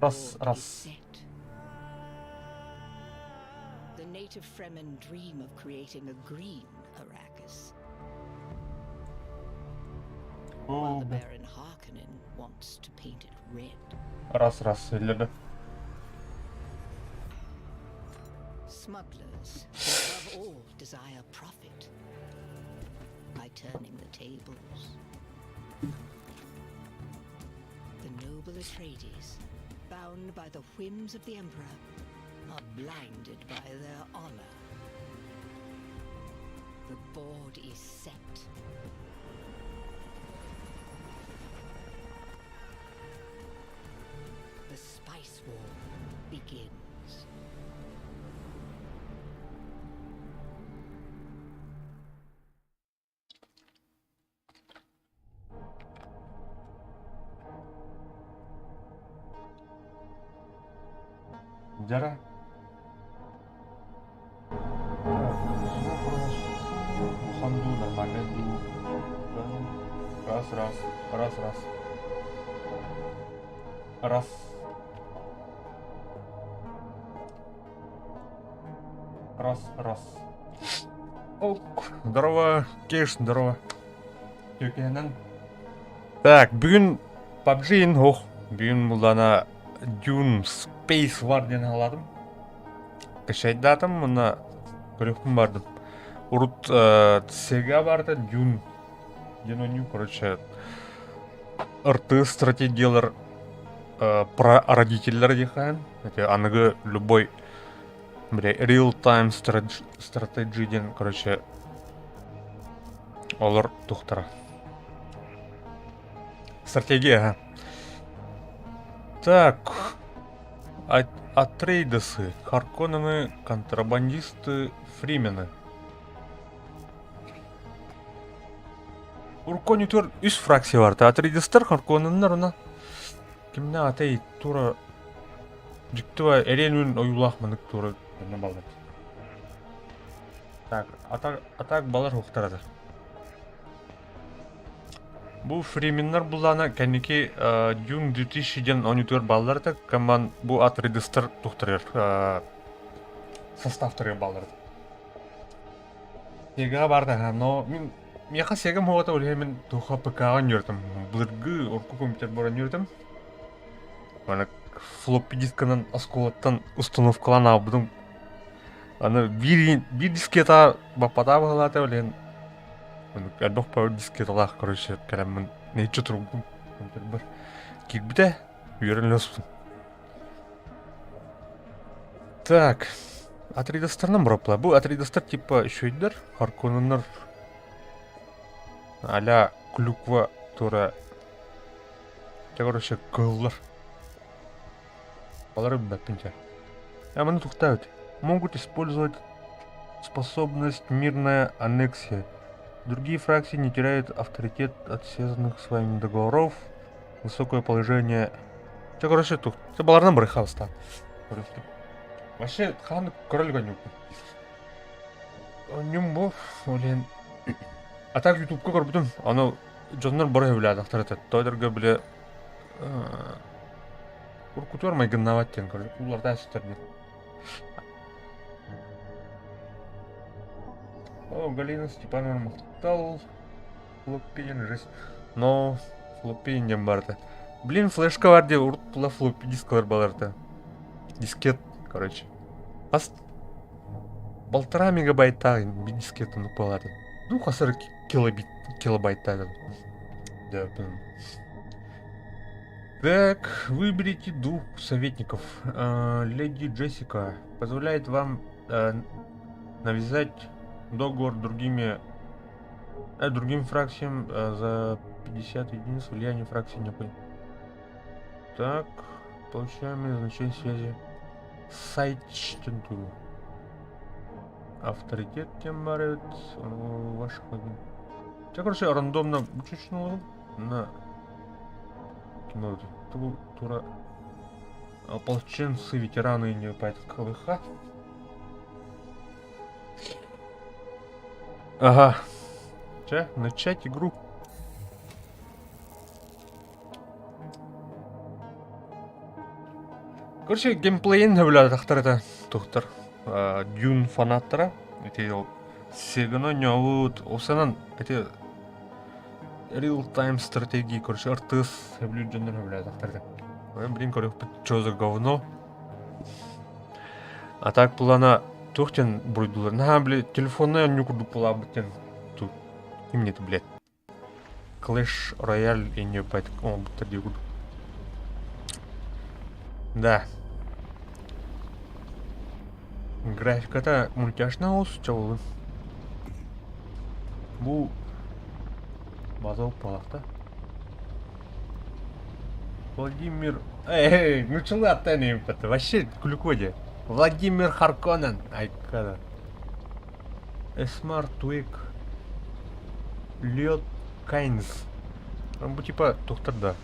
Раз, раз. The native Fremen dream of creating a green Arrakis. While the Baron Harkonnen wants to paint it red. Раз, раз, иллэрдэ. Smugglers, who above all desire profit by turning the tables. The noble Atreides, bound by the whims of the Emperor, are blinded by their honor. The board is set. The Spice War begins. Дьара Улахан дуу, нормальный дуу. Раз, раз, раз, раз. Раз. Раз, раз. Ок, здорово, Кеш, здорово. Түкэнэн. Так, бүгүн PUBG ох, бүгүн булана Dune Space War диэн аладым. Кэшайдаатым, мына көрүөхпүн бардым. Урут Sega барда Dune диэн ойнуу, короче, РТ стратегиялар прародителлэр диэххэ эти аныгы любой бля real time strategy диэн короче олор тухтара стратегия так Атрейдесы, Харконнены, контрабандисты, фримены. Урконитор үс фракция бар. Атрейдестер, Харконненнар, она кимнэ атай тура дьиктива эриэн ойуулаах манык тура балар. Так, атак, атак балар хуктарата. Бу фрименнар буллаана кэнники Дюн 2000 диэн оонньуутугар бааллар этэ. Коман бу Атрейдестер тухтарыгар составтарыгар бааллар этэ. Сегаҕа баар да, но мин миэхэ Сегам оҕото ол иһин мин туха ПК-ҕа ньүөртүм. Былыргы урукку компьютер буолан ньүөртүм. Аны флоппи дисканан оскуолаттан установкалаан аҕалбытым. Аны биир биир дискета баппатаа быһалаата ол иһин элбэх дискеталаах короче кэлэммин нэһииччэ турбутум. Компьютербар киирбитэ, үөрэн өлөспүтүм. Так, Атридастарынан бырапла. Бу Атридастар типа үчүгэйдэр, Харконненнар а-ля клюква тура Чэ, короче, кыһыллар. Балары билбэппин чэ. Я маны тухтаабыт. Могут использовать способность мирная аннексия. Другие фракции не теряют авторитет от связанных с вами договоров, высокое положение. Чэ, короче, тух. Чэ, баларынан бырыхабыстаан. Вообще, хаан король гонюкпун. Онньум бу, ол иһин А так ютубка көрбүтүм, ону дьоннор бары сөбүлээтэхтэр этэ. Тоойдорго били уруккутугар майгыннаабат диэн көрө уларда сытар диэн. О, Галина Степановна махтал. Флоппи жизнь. Но флоппи диэн барда. Блин, флешка бар диye урут була флоппи дискалар баларда. Дискет, короче. Хас полтора мегабайттаах дискет оннук буолаары. Ну, хас эрэ килобит, килобайттаах. Да, Так, выберите двух советников. Леди Джессика позволяет вам навязать договор другими другим фракциям за 50 единиц влияния фракции не понял. Так, получаем значение связи. Сайт тугу. Авторитет тем барыт ваших Чэ, короче, рандомно чуть на кино тура ополченцы, ветераны не КВХ. Ага. Чэ, начать игру. Короче, геймплейин сөбүлээтэхтэр этэ туохтар Дюн фанаттара ити Сеганы оонньообут ол ити real time стратегии короче артыыс сөбүлүүр дьоннор сөбүлээтэхтэр этэ. Блин көрүөхпүт что за говно. А так плана туох диэн буруйдулар наһаа били телефоннай оонньуу курдук буолаабыт диэн ким это блядь Clash Royale и оҥорбуттар дии курдук. Да. Графиката мультяшная олус чабылын. Бу база уппалахта. Владимир... Эй, ну чылы Вообще күлүкүө Владимир Харконен. Айкада. Эсмар Туик. Лед Кайнс. Бу типа тухтар да.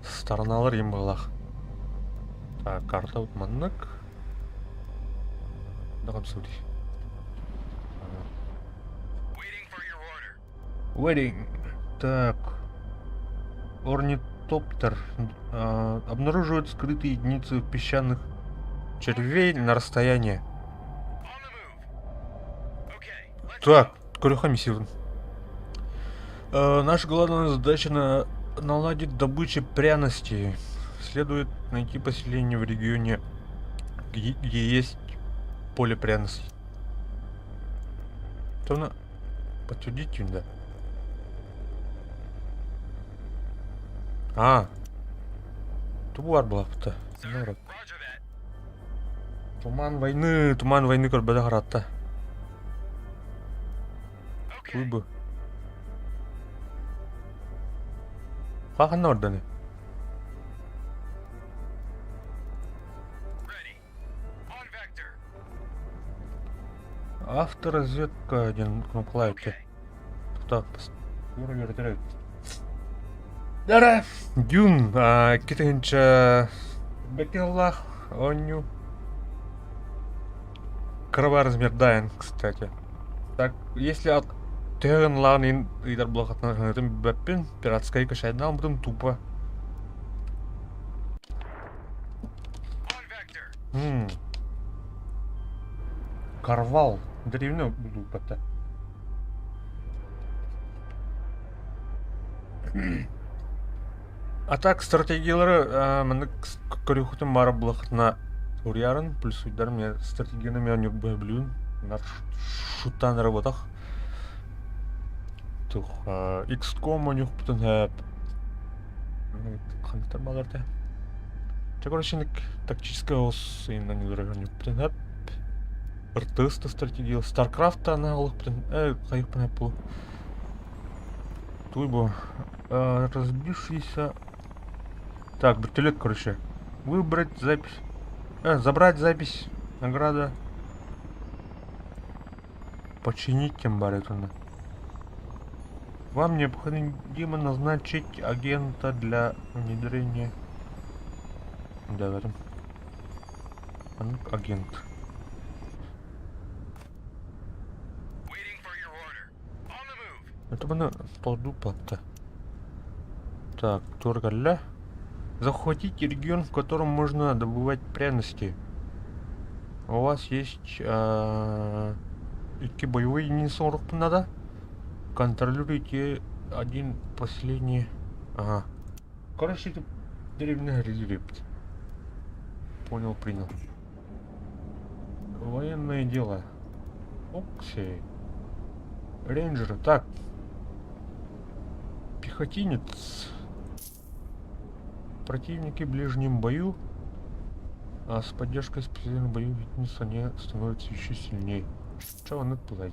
Стороналар им быһылаах. Так, карта вот маннык. Даҕам сури. Waiting. Так. Орнитоптер. Обнаруживает скрытые единицы песчаных червей на расстоянии. Так, көрүөххэ миссиябын. Наша главная задача на наладить добычу пряностей. Следует найти поселение в регионе, где, где есть поле пряностей. То подтвердите, да. А, тугу буолбута. Туман войны көрбөтө харатта. Туй бу. Ханна орданы? Авторазведка диэн кнопкалаах Так, Дара Дюн 2000 бэккеллах оонньуу. Кыра размердаен, кстати. Так, если от төһөн лаан ыйдар булахатынан бэппин, пиратскай кашайдан бутум тупо. М. Карвал. Древний булупата. А так стратегиялары маннык көрүөхүтүн баара булахытына суруйарын плюсуйдарым я стратегияны мен ньурба билүүн нар шуттаан эрэ буотах тух XCOM оонньуохпутун сөп. Ханныктар баалар этэ? Чэ, короче, тактическая ос иннанилар РТС стратегия StarCraft аналогпын хайыппын бу Туй бу разбившийся Так, вертолет, короче. Выбрать запись. Забрать запись. Награда. Починить тем баритона. Вам необходимо назначить агента для внедрения. Да, в этом. Агент. Это маны толду платта. Так, Торгалля. Захватите регион, в котором можно добывать пряности. У вас есть икки боевые единицы надо. Контролируйте один последний. Ага. Короче, это деревня релипт. Понял, принял. Военное дело. Окей. Рейнджеры. Так. Пехотинец. Противники в ближнем бою. А с поддержкой специальных боевых единиц они становятся еще сильнее. Че он отплывает?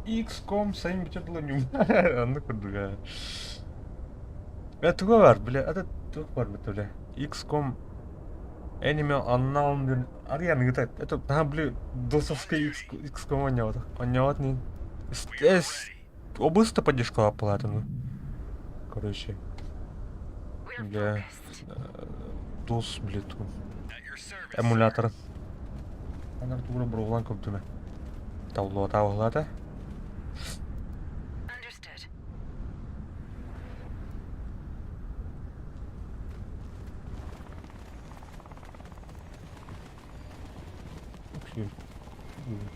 XCOM сайын бүтэр дылы Оннук курдуга. Туга бар, бля, это туох бар бля. XCOM Enemy Unknown диэн арыйан ыыта. Это наһаа били досовскай XCOM оонньообот. Оонньообот нин. Обыста поддержкалааппалаатыны. Короче. Бля. DOS, бля, ту. Эмулятор. Анар тугура буругулан көбдүмэ. Таулуотаабылаата.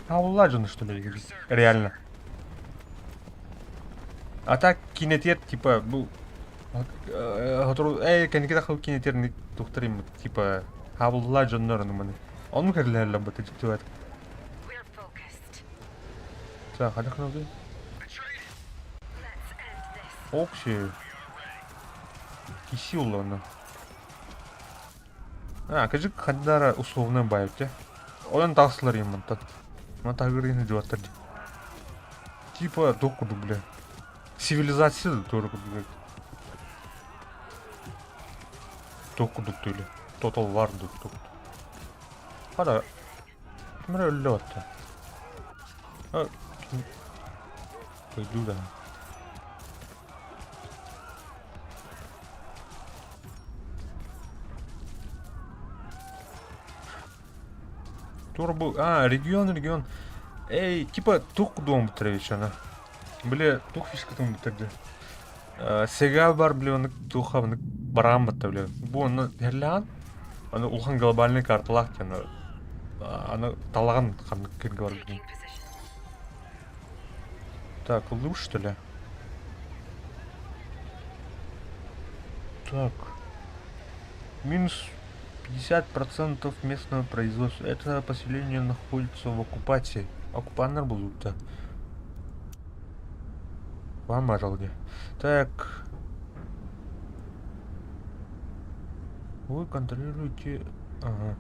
Таулла что ли? Реально. А так кинетер типа бу э кэнники тахыл кинетерни тухтарим типа хаабылла дьоннор маны онну кэрлэһэллэр бата дьиктибэт Так, хадах надо? Окси. Кисил аны. А, кажик хаддара условно байып Онон тахсылар иммантан. Ман тагырыны жуаттар. Типа докуду, бля. Цивилизация тоже курдук. Туох курдук түлэ. Total War курдук. Хара ким эрэ өллө батта. Пойду да. Турбо... А, регион, регион. Эй, типа тух кудуом Петрович ана. Бля, тух фишкатын бүтэрдэ. Сега бар, бля, оны туха, оны бараан батта, бля. Бу оны херлээн, аны улахан глобальный карталаах диэн аны талаҕан ханнык киргэ барбытын. Так, ыллыбыт что ли? Так. Минус 50% местного производства. Это поселение находится в оккупации. Оккупаннар булбута. Вам где. Так. Вы контролируете... Ага.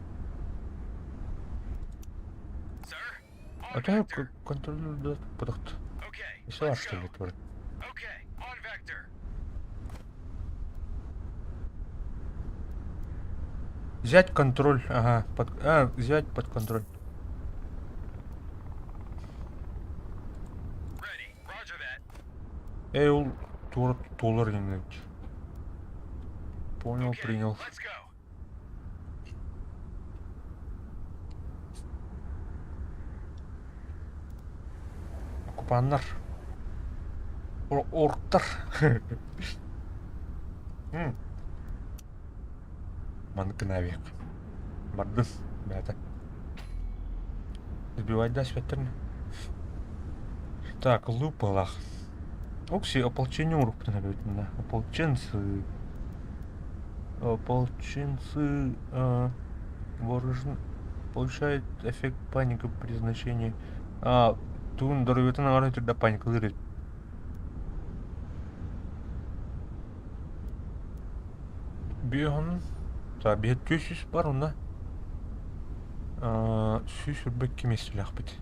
А то я контролирую да, продукт. Все, что ли, тварь. Взять контроль, ага, под, а, взять под контроль. Эй, ол туора туолар иннэбит. Понял, принял. Оккупаннар. Орктар. Маннык гына Бардым. Бэйэтэ. Сбивать да сүөттэрин. Так, лупалах. Окси, ополчение урукпутун эбит Ополченцы. Ополченцы вооружены. Получает эффект паника при значении. А, туун доруобуйатын аҥарын түрдэ паникалыыр эбит. Биэһон, та биэт 200 бар онно. 142 миэстэлээхпит.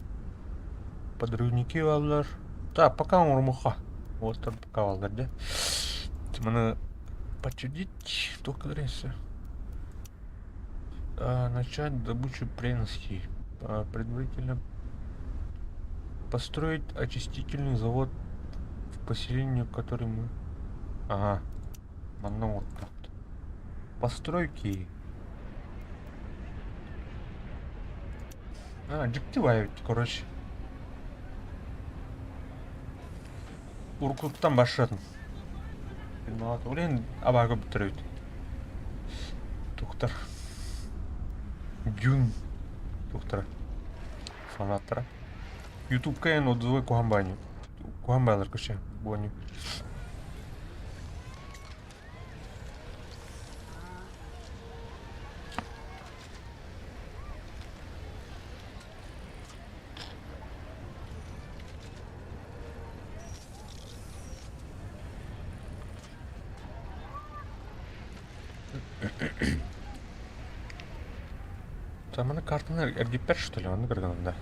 Подрывники бааллар. Так, пока оҥорумуохха. Уолаттар пока бааллар дьэ. Маны подчудить только рейсы. Начать добычу пряностей. Предварительно построить очистительный завод в поселении, который мы... Ага, манна оҥордохпут. Постройки. А, дьикти баайбыт, короче. Уруккуттан барсыатын. Ол иһин абааһы көрбүттэр эбит. Туохтар Дюн туохтара фанаттара. Ютубка эн отзывы куһаҕан баанньы куһаҕан баалар короче буонньу. Маны картаны эргиппэт что ли? Оннук эргинэн да.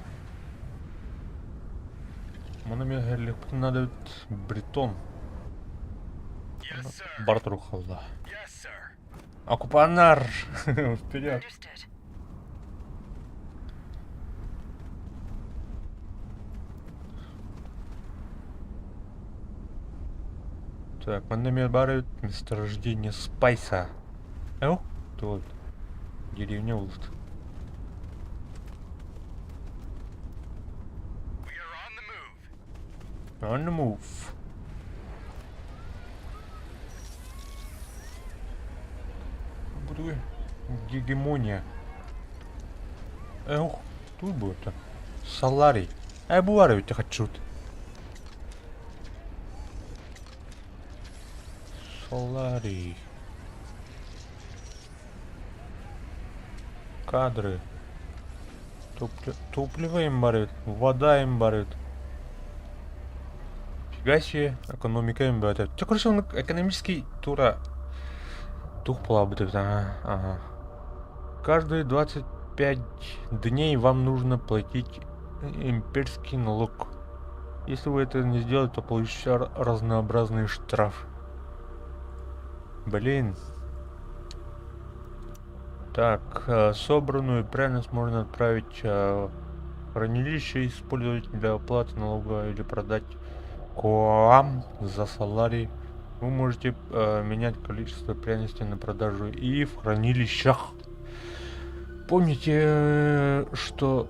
Маны мен эһэрлиэхпитин наада эбит Бретон. Бара турук хаалла. Оккупаннар! Вперед! Так, манна эмиэ баар эбит месторождение спайса. Эу, тут деревня улут. On the move. Буду гегемония. Эх, тут будет. Саларий. Э, бу баар эбит хаччут. Соларий. Кадры. Топливо им баар эбит, вода им баар эбит. Фига себе, экономика им баар эбит. Чэ, короче, оннук экономический тура туох буолаабыт эбит, ага, ага. Каждые 25 дней вам нужно платить имперский налог. Если вы это не сделаете, то получите разнообразный штраф. Блин. Так, собранную пряность можно отправить в хранилище, использовать для оплаты налога или продать коам за саларий. Вы можете менять количество пряностей на продажу и в хранилищах. Помните, что...